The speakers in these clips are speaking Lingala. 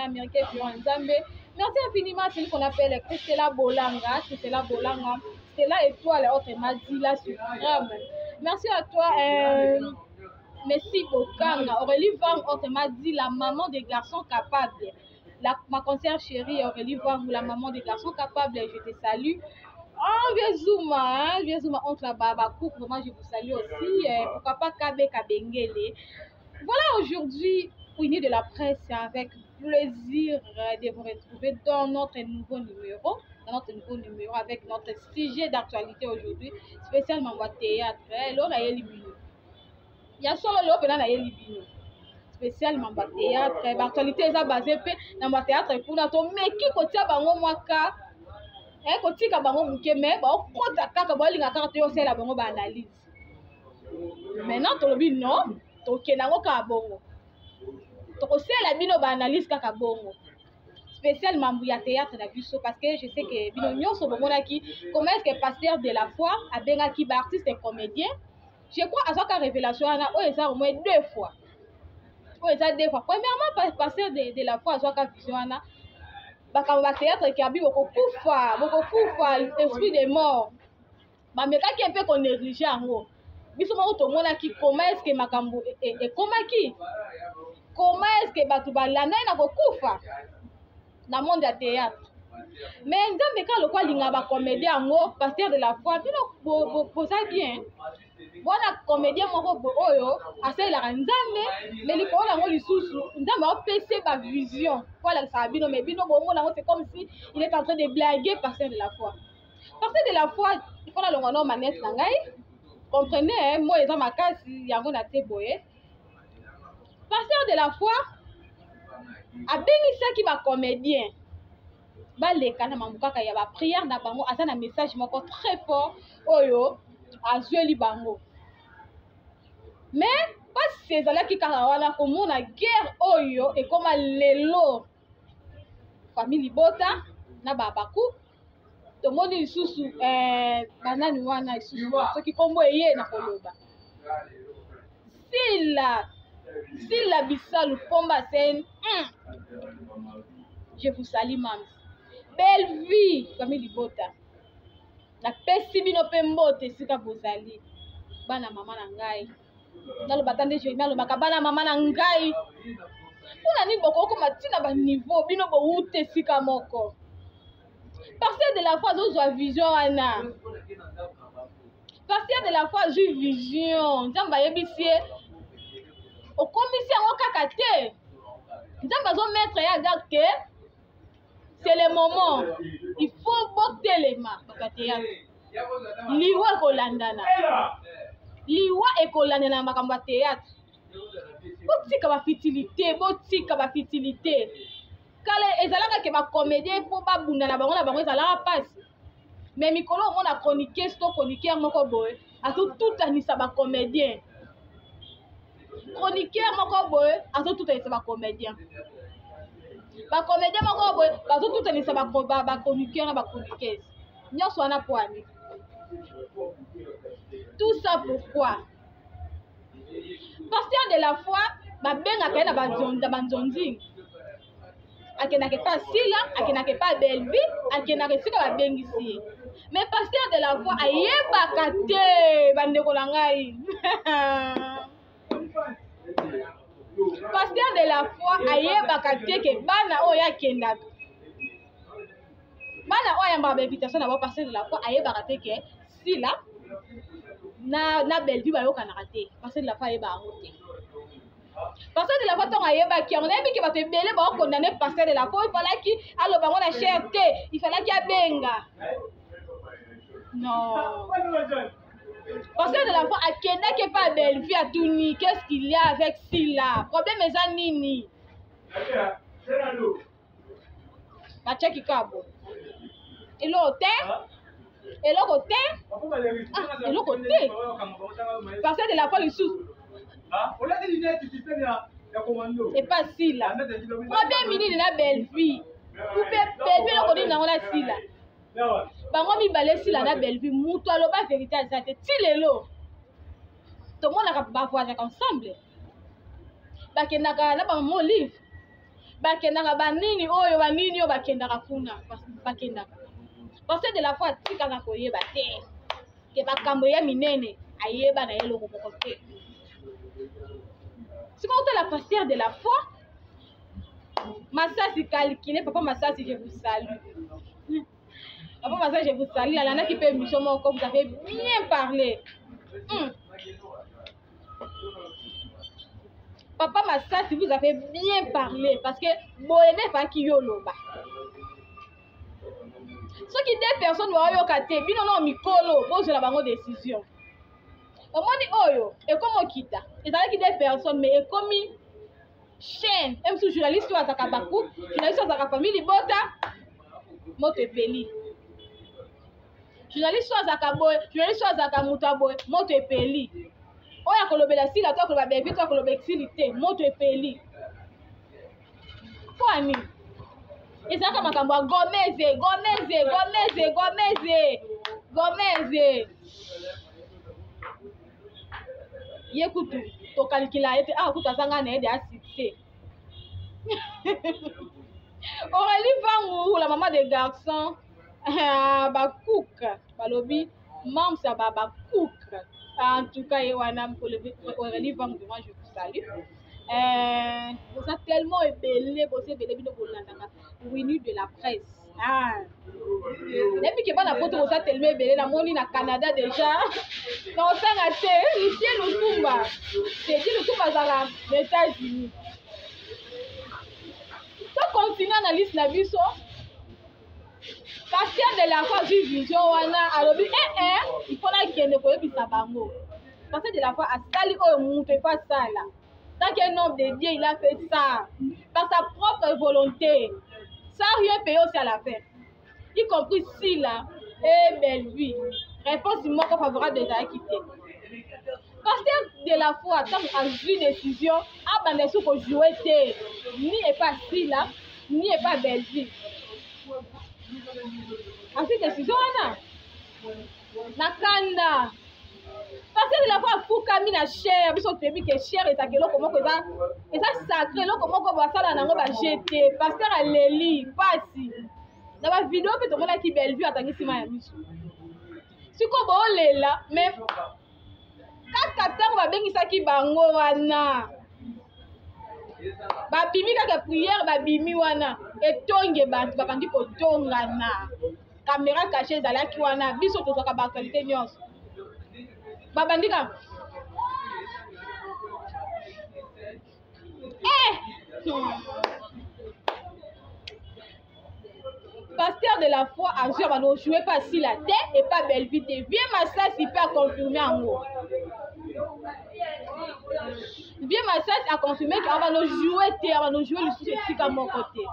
Américain Fiora Nzambe. Merci infiniment à celui qu'on appelle Christella Bolanga, Christella Bolanga, Stella Étoile, autrement dit la suprême. Merci à toi, Messi Bokanga, Aurélie Vang, autrement dit la maman des garçons capables. La, ma conseillère chérie Aurélie Vang, la maman des garçons capables, je te salue. Oh, vieux Zuma, hein, vieux Zuma, oncle Baba Cook, vraiment je vous salue aussi. Pourquoi pas Kabe Kabengele. Voilà aujourd'hui, Winnie de la presse, avec plaisir de vous retrouver dans notre nouveau numéro, dans notre nouveau numéro avec notre sujet d'actualité aujourd'hui, spécialement votre théâtre. Laura Yelibino. Ya solo lelo mpena nayeli bino spécial mambo ya théâtre, baactualité eza base mpe na mambo ya théâtre. Kuna tomeki kotia bango mwaka kotika bango moke, mais baokota kaka, baolinga kaka toyosala bango baanalyse. Maintenant tolobi non, tokende yango kaka bongo, tokosala bino baanalyse kaka bongo, spécial mambo ya théâtre na biso, parce que je sais que bino nyonso bomonaki comment est-ce que pasteur de la foi abengaki baartiste comédien. Je crois azwaka révélation wana oyo eza au moins deux fois, oyo eza deux fois. Premièrement, pasteur de la foi azwaka vision wana, bakambo bathéâtre ke abi bokokufa, bokokufa, esprit de mort. Bamekaki mpe konéglige yango. Biso moko tomonaki comment est ce que makambo ekomaki, comment est ce que bato balandaki na kokufa na monde ya théâtre. Mais Nzambe kaka lokwa alingaka bacomédien yango, pasteur de la foi, bino boza bien wana, comédien moko oyo asalelaka Nzambe, mais likolo yango lisusu Nzambe aopese bavision po alakisaka bino, mais bino bomona yango, c'est comme si il est en train de blaguer. Pasteur de la foi, pasteur de la foi, il faut nalonga no manete na ngai, comprenez, moi eza makasi yango na te boye. Pasteur de la foi abengisaki bacomédien baleka na mambo kaka ya baprière na bango. Aza na message moko très fort oyo azweli bango, mais mpasi ezalaki kaka wana komona guerre oyo ekóma lelo, famille libota na babaku. Tomoni lisusu banani wana lisusu, soki nkombo eye na koloba Sila, Sila Bisalu Pomba Sen, Je vous salue, mams. Belle vie, famille libota, napesi bino mpe mbote esika bozali, bana mama na ngai. Naloba ta nde Jérémi alobaka, bana mama na ngai, mpona nini bokokoma ntina baniveau bino bowuta esika moko? Pasteur de la foi azozwa vision wana, pasteur de la foi azwi vision, Nzambe ayebisi ye okomisi yango kaka te. Nzambe azomettre ye en garde ke c'est le moment, il faut botelema, bato ya théâtre. Liwa ekolandana, liwa ekolandana na makambo ya théâtre. Botika bafutilité, botika bafutilité. Kala ezalaka ke bacomédien mpo babunda na bango na bango ezalaka mpasi, mais mikolo omona chroniqueuse to chroniqueur moko boye azotutanisa bacomédien, chroniqueur moko boye azotutanisa bacomédien, bacomédien moko boye bazotutanisa bachroniqueur na bachroniqueuse. Nyonso wana po ani? Tout ça pourquoi? Pasteur de la foi babengaka ye na banzonzing, akendaka epa Sila, akendaka epa Bellevie, akendaka esika babengisi ye. Mais pasteur de la foi ayebaka te, bandeko na ngai, pasteur de la foi ayebaka te ke bana oyo akendaka, bana oyo ayambaka bainvitation na bango, pasteur de la foi ayebaka te ke Sila na Bellevue bayokanaka te. Pasteur de la foi ayebaka yango te. Pasteur de la foi, ntango ayebaki yango, nayebi ke bato ebele baokondane pasteur de la foi. Il fallaki aloba yango na chaire te, il fallaki abenga. Non, pasteur de la foi akendaki epa ya Bellevue, atuni: "Qu'est-ce qu'il y a avec Sila? Problème eza nini?" Batiaki kabo, eloko te, eloko te, ah, eloko te. Pasteur de la foi lisusu epa Sila, problème nini na Bellevue? Upe Bellevue eloko nini nango na Sila? Bango mibale, Sila na Bellevue, moto aloba vérité aza te. Ti lelo tomonaka bavoyageaka ensemble, bakendaka na bamama Olive. Bakendaka banini oyo, banini oyo bakendaka kuna, bakendaka. Pasteur de la foi atikaka koyeba te ke makambo ya minene, ayeba na ye eloko moko te. Sikoyo otala pasteur de la foi Masasi calculé. Papa Masasi, je vous salue. Papa Masasi, je vous salue. Alandaki mpe émission moko, vous avez bien parlé. Papa Masasi, vous avez bien parlé, parce que boye nde efaki yo oloba. Soki deux personnes baoyoka te, bino nao mikolo bozwela bango décision. Omoni oyo ekomi okita, ezalaki deux personnes, mais ekomi chaîne msu. Journaliste oyo azalaka bacoup, journaliste oyo azalaka famille libota, moto epeli. Journaliste oyo azalaka boye, journaliste oyo azalaka moto ya boye, moto epeli. Oyo akolobela Sila to akoloba Bevi to akoloba Exili te, moto epeli. Mpo ani ezalaka makambo ya Gomeze, Gomeze, Gomeze, Gomeze, Gomeze. Ye kutu tokalikila ye te. Awa kutu aza ngai na ye de a succès. Aurélie Vangu, la maman des garçons, bacook balobi mamsa ba bacook. En tout cas, ye wana Aurélie Vangu, vraiment je vous salue. Boza tellement ebele, boza ebele, bino bolandaka Winnie de la presse. Ah. Nayebi ke bana Poto boza tellement ebele, namoni na Canada déjà, naosanga te. Lucien Lutumba, Tedi Lutumba azala na États-Unis. Tocontinue analyse na biso. Pasteur de la foi azwi vision wana, alobi ee eh, il faut nakende koyebisa bango. Pasteur de la foi asali oyo moto efo asala. Tant qu'un homme de Dieu, il a fait ça par sa propre volonté, sans rien payer aussi à la fin, y compris Sila et Bellevue. Réponse moko favorable ezalaki te. Pasteur de la foi, ntango azwi décision, abanda esu kojoue te, ni epa Sila ni epa Bellevue. Azwi décision wana na kanda. Pasteur de la foi afukami na chaire. Biso toyebi ke chaire ezalaka eloko moko eza sacré, eloko moko basala nango baje te. Pasteur aleli pasi na bavideo mpe tomonaki Bellevue atangi nsima ya miso. Sikoyo boolela, mais kaka ntango babengisaki bango wana, babimi kaka prière, babimi wana etonge, bato babandi kotongana. Caméra caché ezalaki wana, biso tozwaka baactualité nyonso. Babandi kaka eh! Pasteur de la foi azwi abanda ojoue pa Sila te, epa Bellevue te. Vie Masasi mpe aconfirme yango. Vie Masasi aconfirme ke abanda ojoue te, abanda ojoue lisusu esika moko te.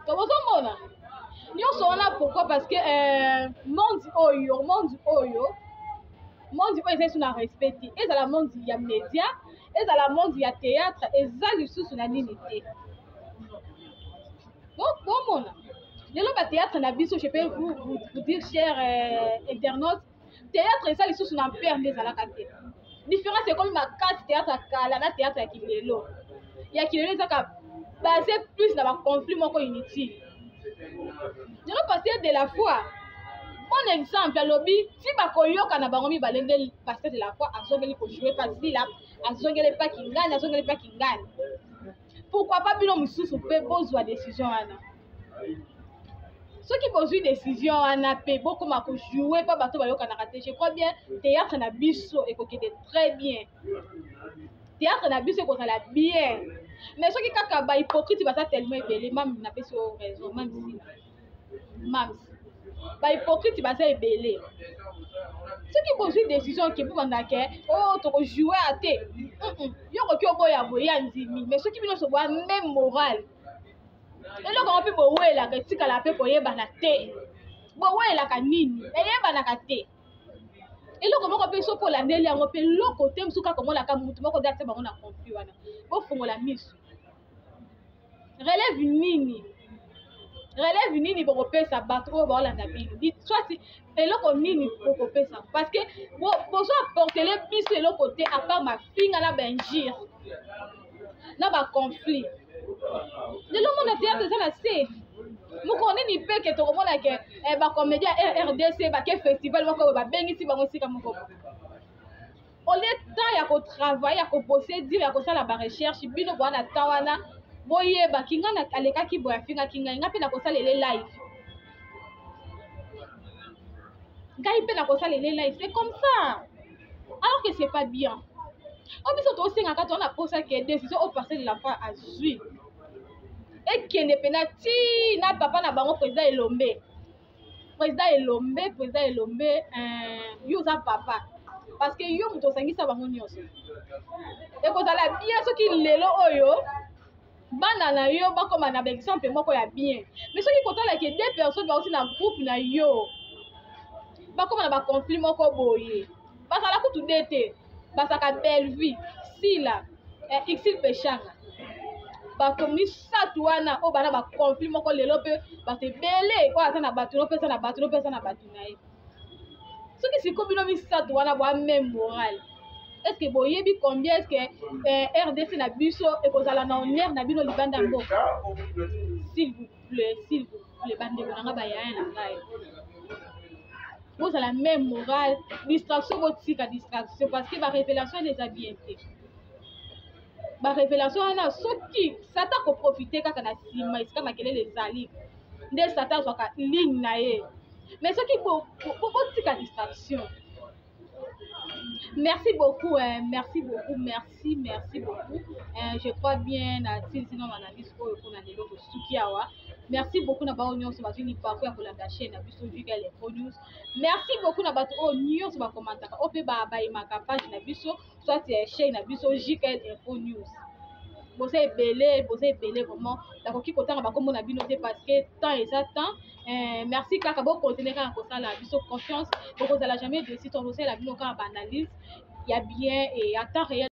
To bozomona nyonso wana, pourquoi? Parce que monde oyo eza lisusu na respect te. Ezala monde ya média, ezala monde ya théâtre, eza lisusu na nini te. Bomona lelo bathéâtre na biso, je peux vous dire, cher internaute, théâtre eza lisusu na ampleur nde ezalaka te. Différence ekomi makasi, théâtre ya kala na théâtre ya kilelo. Ya kilelo ezaka basé plus na baconflit moko inutile. Lelo pasteur de la foi, bon exemple, alobi ti bakoyoka na bango mibale nde pasteur de la foi azongeli kojoue pa Sila, azongeli pa Kingani, azongeli pa Kingani. Pourquoi pas bino mosusu mpe bozwa décision wana? Soki bozwi décision wana mpe bokóma kojoue mpa bato bayokanaka te, je crois bien théâtre na biso ekokende très bien, théâtre na biso ekozala bien. Mais soki kaka bahypocrite baza tellement ebele, mame napesi yo raison, mame Sila, mams, bahypocrite baza ebele. Soki bozwi décision ke bobanda ke o oh, tokojoue a te, yo koki oboya boye ya ndimi. Mais soki bino nyonso boya même morale, eloko yango mpe bowelaka etikala mpe koyebana te. Bowelaka nini eyebanaka te. Eloko moko mpe soki olandeli yango mpe eloko te mosusu, kaka omonaka motu moko nde atia bango na conflit wana. Bofungola miso. Relève nini, relève nini bokopesa bato oyo baolanda bino? Soit eloko nini bokopesa? Parce que bozo apportele biso eloko te, à part mafinga na bainjure na baconflit. Lelo mona théâtre eza na se. Mokolo nini mpe ke tokomona ke eh, bacomédien ya RDC bake festival moko boye, babengisi bango esika moko boye. Au lieu temps ya kotravaille, ya kobose dire, ya kosala barecherche, bino boa na temps wana boyebaki ngai alekaki boye, afingaki ngai, ngai mpe nakosalela live, ngai mpe nakosalela live. C'est comme ça, alors que c'est pas bien. Oyo biso tosengaka, toza na posa ke décision oyo parcelle de la foi azwi ekende mpena ti na papa na bango, président Elombe. Président Elombe, président Elombe, yo oza papa, parce que yo moto osangisa bango nyonso. Ekozala bien soki lelo oyo bana na yo bakóma na baexemple moko ya bien. Mais soki kotala ke deux personnes bauti na groupe na yo bakóma na baconflit moko boye, bazala kutu de te, bazalaka Bellevue, Sila, Exil, Peshanga, bato misato wana oyo bana baconflit moko. Lelo mpe bato ebele oyo aza na bato no mpe aza na bato no mpe aza na bato na ye. Soki sikoyo bino misato wana boa même moral, est ce que boyebi combien est ce que RDC na biso ekozala na honneur na bino libanda mboka? S'il vous plaît, s'il vous plaît, bandeko na nga, bayaya na ngai, bozala même moral. Distraction, botika distraction, parce que barévélation wana eza bien te. Barévélation wana, soki Satan koprofite kaka na nsima, esika makelele ezali nde Satan azwaka ligne na ye. Mais soki botika distraction. Merci beaucoup, hein, merci beaucoup, merci, merci beaucoup. Hein, je crois bien na tilisi na analyse oyo mpona lelo tosuki awa. Merci beaucoup na bao nyonso bazwi lipaku ya kolanda chaîne na biso Jugal Info News. Merci beaucoup na bato oyo nyonso bakomantaka, oyo mpe bayemaka page na biso, soit chaîne na biso JKL Info News. Boza ebele, boza ebele vraiment. Nakoki kotanga bakombo na bino te parce que temps eza temps. Merci kaka, bokontinue kaka kosala biso confiance, bokozala jamais déçu. Tokosalela bino kaka baanalyse ya bien et ya temps réel.